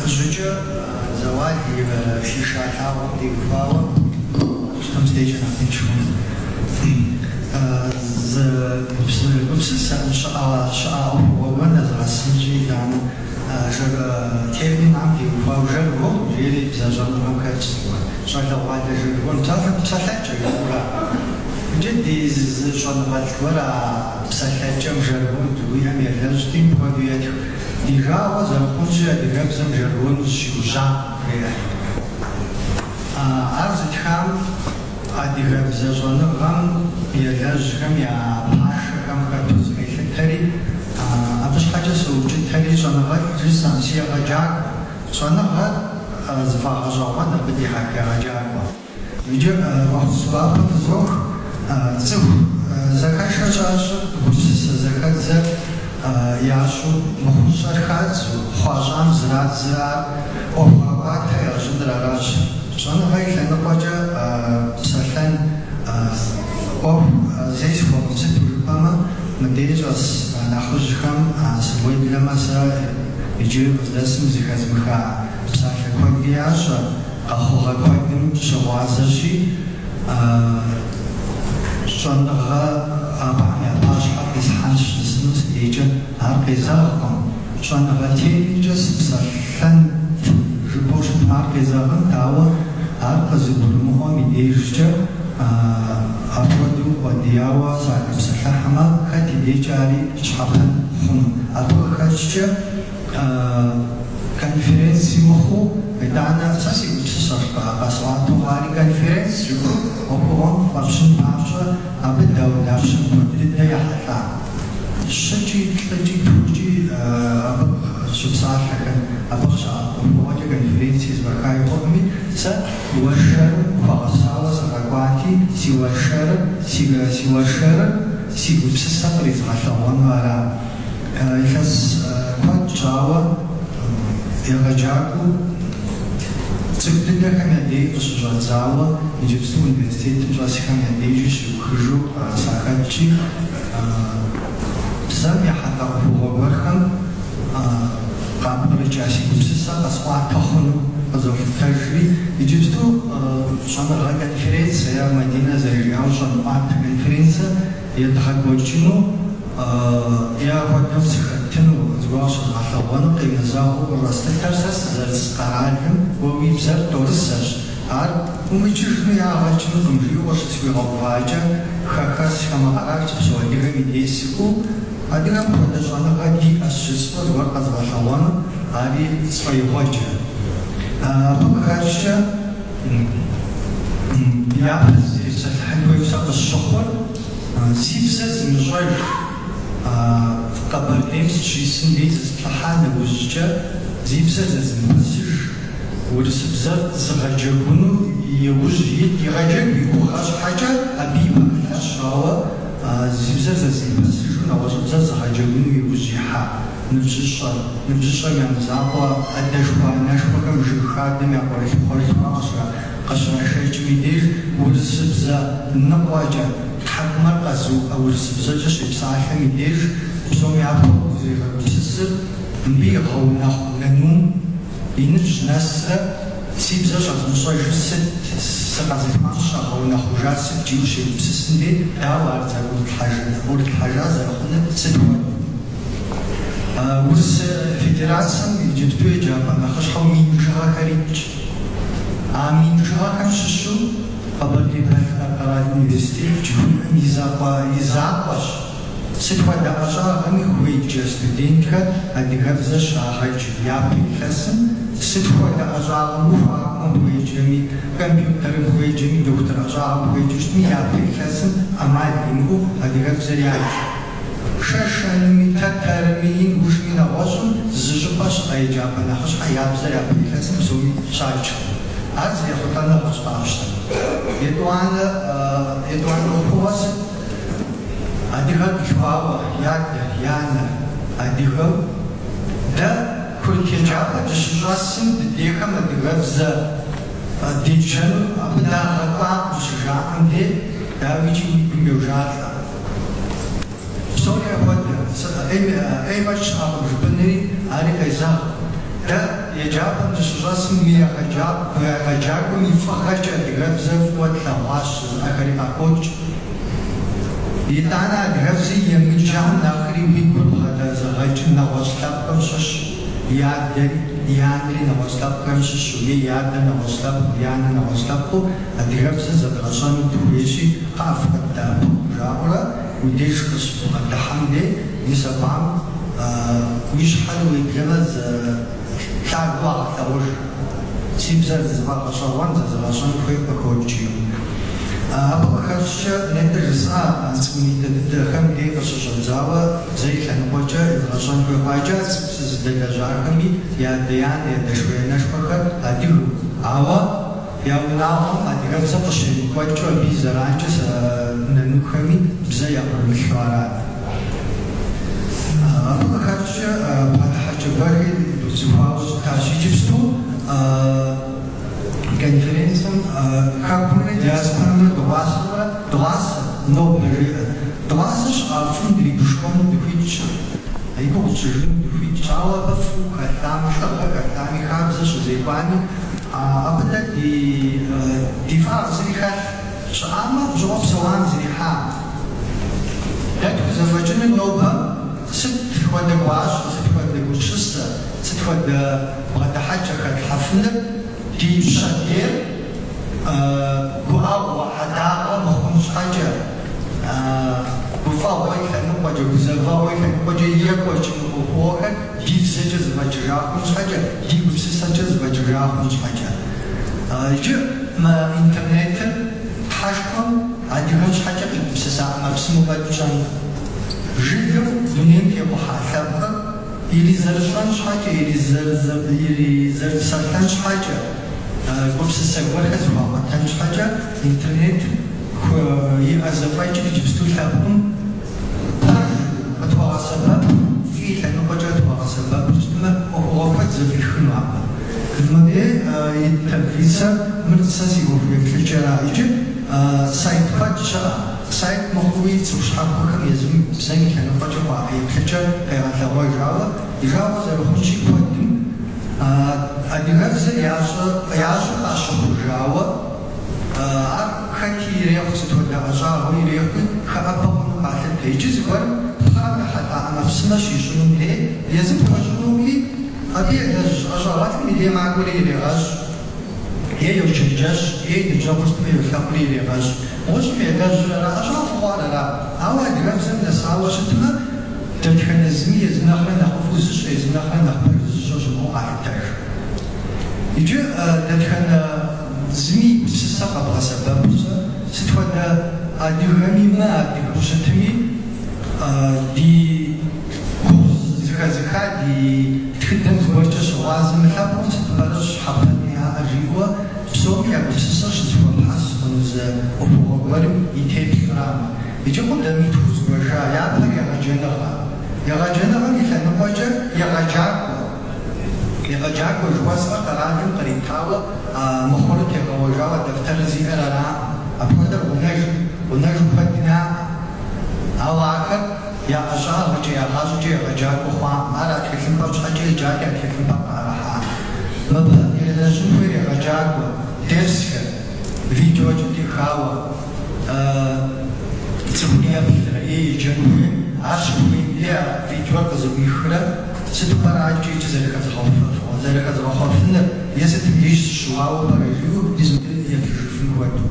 Жьыкӏэ Зэуал и хиша лъагъуэм теухуауэ щытым сдежкӏэ нэхъ тынш хъуну. Зы гупсысэ щыӏа ӏуэхугъуэ гуэр нэзгъэсынщи, итӏанэ терминхэм теухуауэ жаргон жери бзэщӏэныгъэм хэтщ зыгуэр. Щӏалэгъуалэ жаргон псэлъэкӏэ жыпӏэурэ. Иджы ди зы щӏэныгъэлӏ гуэр а псэлъэкӏэм жаргон жыхуиӏэм елэжьти, мыпхуэдэу етх. Ди жагъуэ зэрыхъунщи, адыгэбзэм жаргоным зыщиужьакъым, жеӏэ. Ар зытхам адыгэбзэ щӏэныгъэм елэжьхэм я пашэхэм хэту зыкъелъытэри, абы щхьэкӏэ соукӏытэри, щӏэныгъэлӏ жысӏэм, си егъэджакӏуэ, щӏэныгъэр зыфӏэгъэщӏэгъуэн абы дихьэх егъэджакӏуэ. Иджы фӏэхъус гуапэ фызох, цӏыху зэхэшэ щащӏыр гупсысэ зэхэдзэ ящӏу, мыхъумыщӏэр хадзу, хъуащӏам зрадзрэ ар ӏуэхугъэкӏуатэ ящӏыныр аращ. Щӏэныгъэ и лъэныкъуэкӏэ псэлъэн ӏуэху зесхуэкъым, сыту жыпӏэмэ, мыдей щӏэс нэхъыжьхэм сыуеблэмэ сэ иджы къыздэсым зэхэзмыха псалъэ куэди ящӏэ. Къэхъугъэ куэдым щыгъуазэщи, щӏэныгъэ абыхэм я пащхьэ къисхьэнщ жысӏэну си дежкӏэ ар къезэгъкъым. Щӏэныгъэ терминкӏэ сыпсэлъэнт жыпӏэу щытмэ, ар къезэгъынт, ауэ ар къызыгурымыӏуэм и дежкӏэ апхуэдэу укъуэдияуэ сахэпсэлъыхьмэ, хэт и дежкӏэ ари щхьэпэн хъуну. Абы къыхэкӏкӏэ Конференци мыхъуу, итӏанэ сэ си гупсысэщ къэсӏуатэу хъуари конференц жыпӏэу ӏуэхугъуэм фӏэпщын папщӏэ абы дауэдапщэ куэд дыдэ ехьэлӏа. Щыкӏи, плӏыкӏи, тхукӏи абы щыпсалъэхэм, абы къыщаӏэт ӏуэхугъуэкӏэ конференци зэфӏэхаи хъуӏыми, сэ уэршэрым хуэгъэпсауэ сыкъэкӏуати, си уэршэрыр, си уэршэрыр си гупсысэ къризгъэлъэгъуэну ара. Илъэс куэд щӏауэ егъэджакӏуэу цӏыкӏу дыдэхэм я деж къыщыщӏэдзауэ иджыпсту университетым щӏэсхэм я дежи щиухыжу сахэтщи, бзэм ехьэлӏа ӏуэхугъуэ гуэрхэм къапкърыкӏа си гупсысэ къэсӏуатэ хъуну къызолъытэжри, иджыпсту щӏэныгъэ конференцэ е Мадинэ зэрыжиӏауэ щӏэнӏуатэ конференцэ едгъэкӏуэкӏыну е апхуэдэм сыхэтыну, зыгуэр къыщызгъэлъэгъуэну къемызэгъыу къыщӏэслъытэр сэ сызэрыс къэралым уэ уи бзэр тӏорысэщ, ар умыджыжми ягъэ кӏынкъым жиӏэу къыщысхуигъэувакӏэ, хэхэс хамэ къэрал щыпсэу адыгэм и деж сыкӏуэу, адыгэм хуэдэ щӏэныгъэ диӏэщ жысӏэу зыгуэр къэзгъэлъэгъуэну ари сфӏэигъуэджэ. Абы къыхэкӏкӏэ япэ сызытепсэлъыхьын хуейуэ сэ къысщыхъур зи бзэ зымыщӏэж Къэбэрдейм сыщисым дей зысплъыхьа нэужькӏэ зи бзэ зэзымыпэсыж урысыбзэр зыгъэджэгуну иужь ит, игъэджэгу и гугъэ щхьэкӏэ абы и пэмылъэщ, ауэ зи бзэр зэзымыпэсыжу нэгъуэщӏыбзэр зыгъэджэгуну иужь ихьа ныбжьыщӏэ, ныбжьыщӏэм я мызакъуэ адэшхуэ-анэшхуэхэм жыг хадэм я къуэрылъху-пхъурылъхухэр къыщрашэкӏым и деж урысыбзэ ныкъуэкӏэ, тхьэкӏумэр къэзыуӏэ урысыбзэкӏэ щепсалъэм и деж псом япэу узригъэгупсысыр мыбы игъэунэхъу нанум и ныбжь нэсрэ си бзэ щӏэзмыщӏэжыр сыт, сыкъэзылъхуам сщӏэгъэунэхъужар сыт жиӏэу щегупсысым дей, дауэ ар ӏурылъхьэжа зэрыхъуныр сыт хуэдэу? Урыс Федерацэм иджыпсту еджапӏэ нэхъыщхьэу мин бжыгъэхэр итщ. А мин бжыгъэхэм щыщу Къэбэрдей-Балъкъэр къэрал университет жыхуиӏэм и закъуэ и закъуэщ. Сыт хуэдэ ӏэщӏагъэми хуеджэ студентхэр адыгэбзэ щрагъэдж япэ илъэсым, сыт хуэдэ ӏэщӏагъэм ухуакӏуэм хуеджэми, компьютерым хуеджэми, дохутыр ӏэщӏагъэм хуеджэу щытми, япэ илъэсым ӏэмал имыӏэу адыгэбзэр ядж. Шэшэнми, тэтэрми, ингушми, нэгъуэщӏым зы щӏыпӏэ щыӏэ еджапӏэ нэхъыщхьэ я бзэр япэ илъэсым псоми щаджкъым. Ар зы ехъулӏэныгъэщ къапщтэмэ. Етӏуанэ етӏуанэ ӏуэхугъуэ сыт? Адыгэ къилъхуауэ, и адэр, и анэр адыгэу, дэ курыт еджапӏэ дыщыщӏэсым дыдейхэм адыгэбзэ деджэну абы дагъэкӏуакъым щыжаӏэм дей, дауикӏи уи гум йожалӏэ. Псори апхуэдэ, ӏей фӏэкӏ щыӏэкъым жыпӏэнри, ари къезэгъкъым. Дэ еджапӏэм дыщыщӏэсым мы егъэджакӏуэм и фӏыгъэкӏэ адыгэбзэр фӏыуэ тлъэгъуащ жызыӏэхэри къахокӏ. Итӏанэ адыгэбзэ емыджам нэхъри уи гур бгъэдэзыгъэкӏын нэгъуэщӏ лъэпкъым щыщ, и адэри, и анэри нэгъуэщӏ лъэпкъхэм щыщу е и адэр нэгъуэщӏ лъэпкъыу, и анэр нэгъуэщӏ лъэпкъыу адыгэбзэ зэдгъэщӏэну дыхуейщи, кхъыӏэ фыкъыддэӏэпыкъу жаӏэурэ уи деж къыщыбгъэдыхьэм дей, мис абыхэм уи щхьэр уеблэмэ зы лъагэу уагъэлъагъуж. Си бзэр зыфӏэгъэщӏэгъуэн, зэзыгъэщӏэн хуей къыхокӏ жиӏэу. Абы къыхэкӏкӏэ нетӏэ жысӏа цӏыкӏунитӏэ дыдэхэм дей къыщыщӏэдзауэ бзэ и лъэныкъуэкӏэ едгъэщӏэн хуей хъуа. Иджы а цӏыкӏу сызыдэлэжьахэми я адэ-анэ, я адэшхуэ-анэшхуэхэр адыгэу, ауэ я унагъуэм адыгэбзэ къыщемыкӏуэкӏыу абы и зэранкӏэ сэ нанухэми бзэ яӏурымылъу арат. Абы къыхэкӏкӏэ бгъэдыхьэкӏэ гуэрхэр дубзыхуауэ щытащ. Иджыпсту конференцым Хэкумрэ диаспорэмрэ дыгъуасэмрэ дыгъуасэ, нобэ жеӏэ. Дыгъуасэ щыӏа фӏым дригушхуэну дыхуитщ, и гугъу тщӏыжыну дыхуитщ, ауэ абы фӏыу хэлъам, лӏыгъэ хэлъами, хабзэ щызекӏуами, абы дэ ди фӏагъ зыри хэлъ щыӏамэ, абы щыгъуэ псэуам зэрихьа. Дэ тхузэфӏэкӏынур нобэ сыт хуэдэ гуащӏэ, сыт хуэдэ гупсысэ, сыт хуэдэ бгъэдыхьэкӏэ хэтлъхьэфыныр ди пщэдейр гуӏэгъуэ, хьэдагъэ мыхъун щхьэкӏэ, гуфӏэгъуэ и лъэныкъуэкӏэ, гузэвэгъуэ и лъэныкъуэкӏэ екӏуэкӏыну ӏуэхугъуэхэр ди бзэкӏэ зэфӏэкӏыжа хъун щхьэкӏэ, ди гупсысэкӏэ зэфӏэкӏыжа хъун щхьэкӏэ. Иджы мы интернетыр Тхьэшхуэм адыгэм щхьэкӏэ къигупсыса ӏэмэпсымэу фӏэкӏ пщӏэнкъым. Жылэу дунейм текъухьа лъэпкъыр иризэрыщӏэн щхьэкӏэ, иризэрыпсэлъэн щхьэкӏэ, гупсысэ гуэрхэр зэхуаӏуэтэн щхьэкӏэ интернетым иӏэ зэфӏэкӏыр иджыпсту лъэпкъым пэжу къытхуэгъэсэбэп, фӏы и лъэныкъуэкӏэ къытхуэгъэсэбэпу щытмэ, ӏуэхугъуэ куэд зэфӏихыну абы. Мыбдеж ит таблицэр мыр сэ си ӏуэху еплъыкӏэра. Иджы сайт куэд щыӏэ. Сайт мыхъууи цӏыху щхьэхуэхэм езым бзэм и лъэныкъуэкӏэ хуаӏэ еплъыкӏэр къегъэлъэгъуэж, ауэ ди жагъуэ зэрыхъунщи, куэдым адыгэбзэр ящӏэу къащыхъужауэ, ар хэти ирехъу, сыт хуэдэ ӏэщӏагъэу ирехъуи, хэӏэбэ хъуну къалъытэ. Иджы зыгуэрым пхъэм ехьэлӏа ӏэмэпсымэ щищӏынум дей, езым хуэщӏынуми, абы елэжь ӏэщӏагъэлӏым и дей макӏуэри ирегъэщӏ, е йочэнджэщ, е и ныбжьэгъуу щытмэ йолъэӏури ирегъэщӏ. Гъущӏым елэжьыр ара, ӏэщӏагъэу хъуар ара? Ауэ адыгэбзэм нэсауэ щытмэ, дэтхэнэ зыми езым нэхърэ нэхъыфӏу зыщӏэ, езым нэхърэ нэхъ пэжу зыщӏэ щымыӏэу къалъытэж. Иджы дэтхэнэ зыми и гупсысэ къэбгъэсэбэпу сэ сыт хуэдэ адыгэми мыадыгэу щытми, ди гугъу зэхэзыха ди тхыдэм зыгуэркӏэ щыгъуазэ мы лъэпкъым сыт пӏэрэ щхьэпэну яӏэр жиӏэуэ псоми я гупсысэр щызэхуэпхьэс хъуну зы ӏуэхугъуэ гуэрым и теплъэрамэ. Иджы къудамитхуу згуэша япэр егъэджэныгъэ. Егъэджэныгъэм и лъэныкъуэкӏэ егъэджакӏуэ. Егъэджакӏуэ жыхуэсӏэр къэралым къритауэ мыхъурыр тегъэуэжауэ дэфтэрыр зиӏэр араӏым. Апхуэдэр гъунэжу куэдым яӏэ. Ауэ ахэр я ӏэщӏагъэкӏэ, я гъащӏэкӏэ егъэджакӏуэ хъуакъым. Ар а тхылъымпӏэм щхьэкӏэ еджати, а тхылъымпӏэр къыӏэрыхьа. Мыбы елэжьын хуейр егъэджакӏуэ, дерсхэр, видеокӏэ техауэ, цӏыхур еплърэ е еджэну хуейм, ар щыхуейм де а видеор къызэӏуихрэ, сыту пӏэрэ адэкӏэ иджы зэрыхэзгъэхъуэфыныр е сытым деж сыщыуауэ пӏэрэ жиӏэу еплъыжыфын хуэдэу.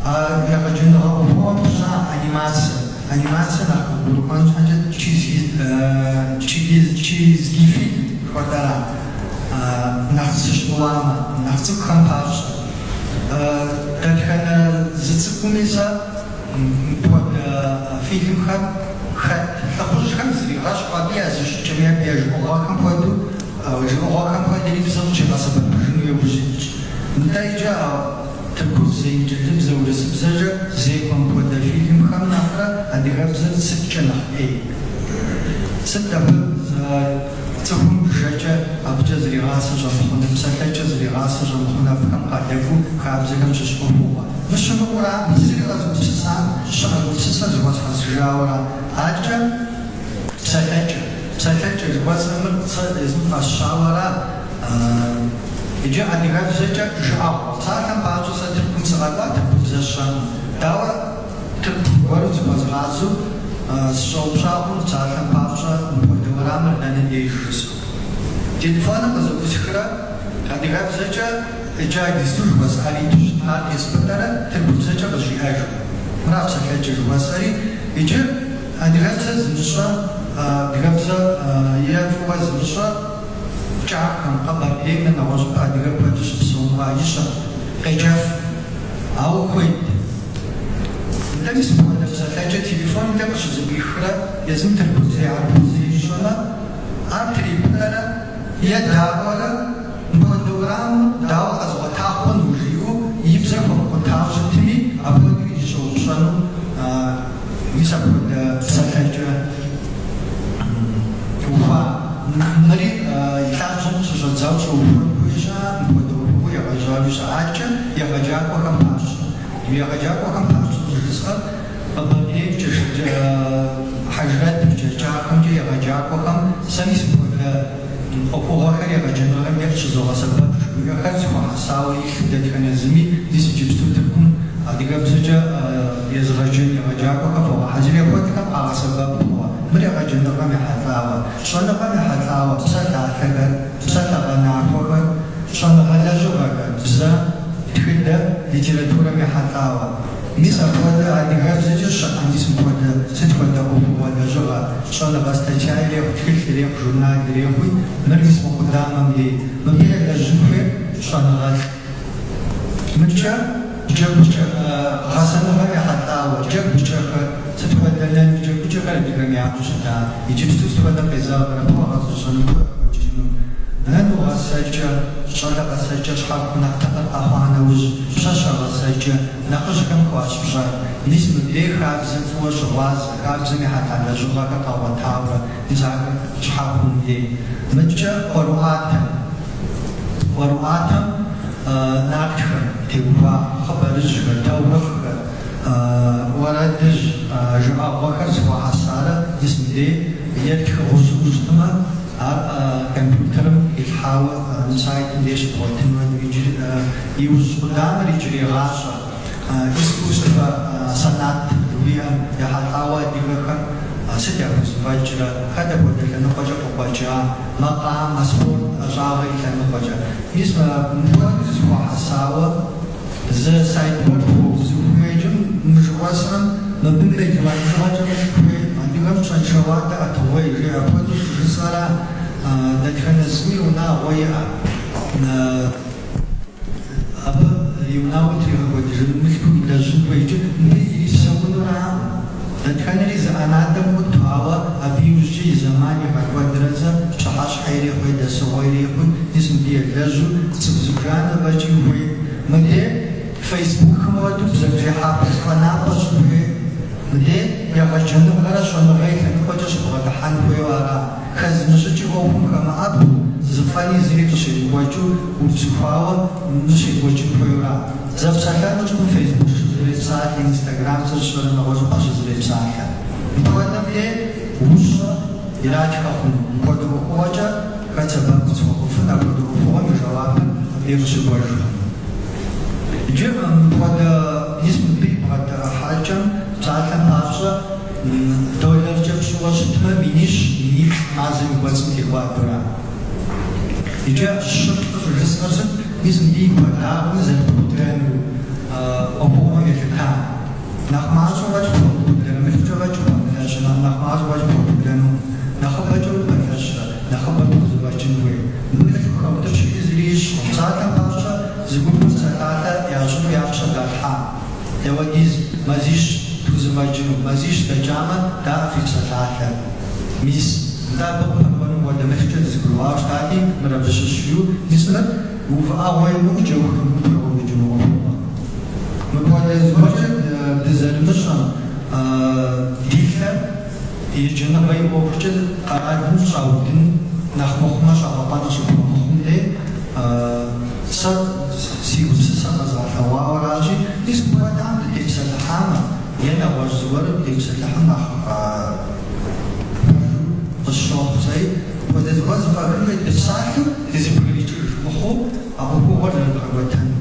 А егъэджэныгъэ ӏуэхугъуэм пыщӏа анимацэ. Анимацэ нэхъ къыбгурыӏуэн щхьэкӏэ чизгифиль жыхуэтӏэра нэхъ зыщыуамэ, нэхъ цӏыкӏухэм папщӏэ. Дэтхэнэ зы цӏыкӏуми сэ мыпхуэдэ фильмхэм хэт лӏыхъужьхэм зригъэщхьу, абы я зыщӏыкӏэм е абы я жыӏэгъуэхэм хуэдэу, жыӏэгъуэхэм хуэдэри бзэм къыщигъэсэбэпыжыну иужь итщ. Нтӏэ иджы а тыркубзэ, инджылыбзэ, урысыбзэкӏэ зекӏуэ мыпхуэдэ фильмхэм нэхърэ адыгэбзэр сыткӏэ нэхъ ӏей? Сыт абы цӏыхум бжэкӏэ абыкӏэ зригъасэ щӏэмыхъуныр, псэлъэкӏэ зригъасэ щӏэмыхъуныр, абыхэм къадэкӏуэу хабзэхэм щыщ ӏуэхугъуэ? Мыщымыӏура, зыри къэзыгупсысам щыӏэ гупсысэр зэхуэсхьэсыжауэра? Адэкӏэ псэлъэкӏэ. Псэлъэкӏэ. жыхуэсӏэр мыр сэ езым фӏэсщауэ ара. Иджы адыгэбзэкӏэ жыӏэгъуэ. Псалъэм папщӏэ, сэ Тыркум сыкъэкӏуа, тыркубзэ сщӏэну. Дауэ тырку гуэру зыхуэзгъазэу сыщӏэупщӏа хъуну, псалъэм папщӏэ, мыпхуэдэ уэрамыр дэнэ деж жысӏэу. Телефоныр къызэӏусхрэ адыгэбзэкӏэ иджы иджыпсту жыхуэсӏар иту щытар теспӏытӏэрэ тыркубзэкӏэ къызжиӏэжу. Мыра псэлъэкӏэ жыхуэсӏэри, иджы адыгэбзэ зымыщӏэ, адыгэбзэ е фӏыуэ зымыщӏэ Кӏахэм, Къэбэрдейм е нэгъуэщӏыпӏэ адыгэ куэду щыпсэумэ, ищӏэ, къеджэф, ауэ хуейт. Нтӏэ мис мыпхуэдэ псэлъэкӏэ телефонкӏэ къыщызэӏуихрэ езым тыркубзэ е хьэрыпыбзэ ищӏэмэ, ар трипӏытӏэрэ е даӏуэрэ мыпхуэдэ уэрамыр дауэ къэзгъуэта хъуну жиӏэу и бзэр хуэмыкъутауэ щытми, апхуэдэу ирищӏэупщӏэну мис апхуэдэ псэлъэкӏэ ухуа. Мыри и лъабжьэм къыщыщӏэдзауэ щӏэухуэн хуейщ, мыпхуэдэ ӏуэхугъуэ егъэжьауи щыӏакӏэ егъэджакӏуэхэм папщӏэ. Егъэджакӏуэхэм папщӏэ щӏыжысӏэр Къэбэрдеймкӏэ, Хьэжрэтымкӏэ, Кӏахэмкӏэ егъэджакӏуэхэм сэ мис мыпхуэдэ ӏуэхугъуэхэр егъэджэныгъэмкӏэ къыщызогъэсэбэп жыхуиӏэхэр зэхуэхьэсауэ илъу дэтхэнэ зыми мис иджыпсту Тыркум адыгэбзэкӏэ езыгъэджэн егъэджакӏуэхэр фогъэхьэзыри апхуэдэхэм къагъэсэбэп хъууэ. Мыр егъэджэныгъэм ехьэлӏауэ, щӏэныгъэм ехьэлӏауэ псалъалъэхэр, псалъэгъэнахуэхэр, щӏэныгъэ лэжьыгъэхэр, бзэ, тхыдэ, литературэм ехьэлӏауэ. Мис апхуэдэ адыгэбзэкӏэ щыӏэ мис мыпхуэдэ сыт хуэдэ ӏуэхугъуэ лэжьыгъэ, щӏэныгъэ статья ирехъу, тхылъ ирехъу, журнал ирехъуи, мыр мис мы къудамэм ей. Мыбы елэжьын хуейр щӏэныгъэлӏ. Мыдкӏэ джэгукӏэ гъэсэныгъэм ехьэлӏауэ, джэгукӏэхэр, сыт хуэдэ нэну джэгукӏэхэр адыгэм яӏэу щыта, иджыпсту сыт хуэдэ къезэгърэ, пхуэгъэзэщӏэну, пхуегъэкӏыну. Нэну гъэсэкӏэ, щӏалэ гъэсэкӏэ щхьэхуэу нэхъ тыкъыр къэхъуа нэужь, пщащэ гъэсэкӏэ, нэхъыжьхэм хуащӏ пщӏэр. Мис мыбдей хабзэм фӏыуэ щыгъуазэ, хабзэм ехьэлӏа лэжьыгъэхэр къэгъуэтауэрэ, мис ахэр щхьэхуэу мыбдей. Мыдкӏэ ӏуэрыӏуатэм. ӏуэрыӏуатэм нартхэм теухуа хъыбарыжьхэр, таурыхъхэр, уэрэдыжь жыӏэгъуэхэр зэхуэхьэсарэ мис мыбдей е тхыгъэу щыӏэу щытмэ, ар компьютерым илъхьауэ мы сайтым деж щыбгъуэтыну иджыри иужь къудамэр иджырей гъащӏэ, искусствэ, санат жыхуиӏэм ехьэлӏауэ адыгэхэм сыт яхузэфӏэкӏрэ, хэт апхуэдэ лъэныкъуэкӏэ къыкъуэкӏа? Макъамэ, спорт ӏэщӏагъэ и лъэныкъуэкӏэ. Мис мыпхуэдэу зэхуэхьэсауэ зы сайт гуэр пхуэубзыхумэ иджы мы жыхуэсӏэм мыбы мелуан бжыгъэкӏэ мылъку хуей, адыгэм пщӏэншэ уадэ ӏэтыгъуей, жеӏэ. Апхуэдэу щӏыжысӏэра, дэтхэнэ зыми унагъуэ иӏэ. Абы и унагъуэ тригъэкӏуэдыжыну мылъкум илэжьын хуей иджы мыбы ирипсэунуракъым. Дэтхэнэри зы ӏэнатӏэм ӏуту, ауэ абы иужькӏэ и зэман игъэкӏуэдрэ зэ пщыхьэщхьэ ирехъу е дэсыгъуэ ирехъуи, мис мыбы елэжьу цӏыху зыбжанэ фӏэкӏи ухуей. Мыдей Фейсбукым хуэдэу бзэгузехьапӏэ зэфӏэнапӏэ щӏын хуей. Мыдей егъэджэныгъэрэ щӏэныгъэ и лъэныкъуэкӏэ щыбгъэдыхьэн хуейуэ ара? Хэзымыщӏыкӏи ӏуэхум хэмыӏэбэу, зыфӏэни зыри къыщемыкӏуэкӏыу убзыхуауэ мыбы щекӏуэкӏын хуейуэра? Зэпсэлъэну щытым Фейсбук щызэрепсалъэ, Инстаграм сэ сщӏэрэ нэгъуэщӏыпӏэ щызэрепсалъэ. Мыпхуэдэм дей упщӏэ иратхэ хъуну. Мыпхуэдэ ӏуэхугъуэкӏэ хэт сэбэп къысхуэхъуфын, апхуэдэ ӏуэхугъуэм и жэуапыр абдей къыщыкӏуэж хъуну. Иджы мыпхуэдэ мис мыбы и бгъэдыхьэкӏэм псалъэм папщӏэ долларкӏэ пщӏыуэ щытмэ, минищ, миниплӏ мазэм и кӏуэцӏым текӏуадэура. Иджы щы-плӏы щӏыжысӏэр сыт, мис мыбы и куэдагъми зэрыпхудэну ӏуэхугъуэм елъыта. Нэхъ мащӏэу фӏэкӏ пхуэмыубыдэну, мылъкукӏэ фӏэкӏ ухуэмылэжьмэ, нэхъ мащӏэу фӏэкӏ пхуэубыдэну, нэхъыбэкӏэ упэлъэщрэ, нэхъыбэ пхузэфӏэкӏын хуей. Мылъку хэутӏыпщхьи зыри ищӏкъым. Псалъэм папщӏэ, зы гупым псалъалъэ ящӏыну я пщэ далъхьа. Дауэдиз мазищ тхузэфӏэкӏыну, мазищ дэкӏамэ, даӏэ фи псалъалъэр. Мис, нтӏэ абы къыпэкӏуэну хуэдэ мылъкукӏэ дызэгурыӏуауэ щытати, мыр абы щыщ жиӏэу, мис мыр увыӏэгъуэ имыӏэу кӏэух имыӏэу пхуегъэкӏуэкӏыну ӏуэхугъуэ. Мыпхуэдэ зыгуэркӏэ дызэрымыщӏэм, ди лъэр еджэныгъэ и ӏуэхукӏэ къэралым щӏаудын нэхъ мыхъумэ щӏэгъэкъуэн къыщыпхуэмыхъум дей, сэ си гупсысэ къэзгъэлъэгъуауэ аращи, мис мыпхуэдэм дытепсэлъыхьамэ е нэгъуэщӏ зыгуэрым дытепсэлъыхьым нэхъ пэжу къысщохъу сэри. Зыгуэр зэфӏэхын хуей, дыпсалъэу дызэбгрыкӏыж мыхъуу а ӏуэхугъуэр зэрыдгъэкӏуэтэнур.